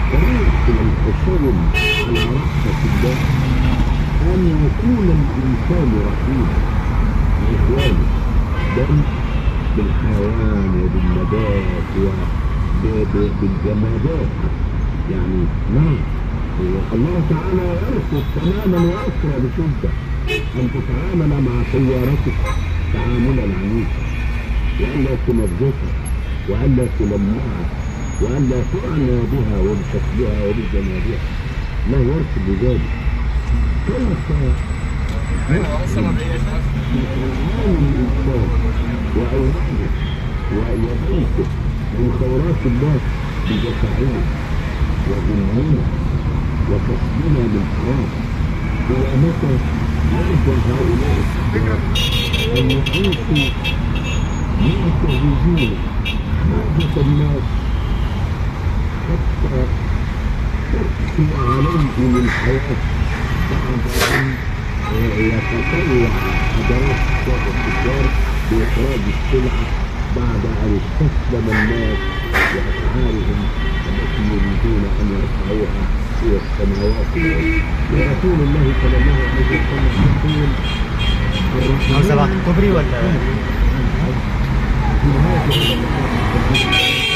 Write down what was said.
الطريق إلى الحصول على رحمة الله أن يكون الإنسان رحيما بإخوانه، بل بالحيوان وبالنبات وبالجمادات. يعني نعم، الله تعالى يرفض تماما ويكره بشدة أن تتعامل مع سيارتك تعاملا عنيفا، وألا تنظفها وألا تلمعها وألا تعنى بها وبشكلها وبجمالها. لا يرفض ذلك. كيف يتعامل الإنسان وأولاده وبيته من خيرات الله بجشعنا وظلمنا وكسبنا بالحرام؟ إلى متى يرضى هؤلاء الكفار أن يعيشوا ينتهزون حاجة الناس حتى تقسو عليهم الحياة بعد أن يتطوع حضارات التجار بإخراج السلعة بعد أن استسلم الناس لأسعارهم التي يريدون أن يرفعوها إلى السماوات. ورسول الله صلى الله عليه وسلم يقول: عاوز ابعت الكوبري ولا؟ في نهاية هذا اللقاء.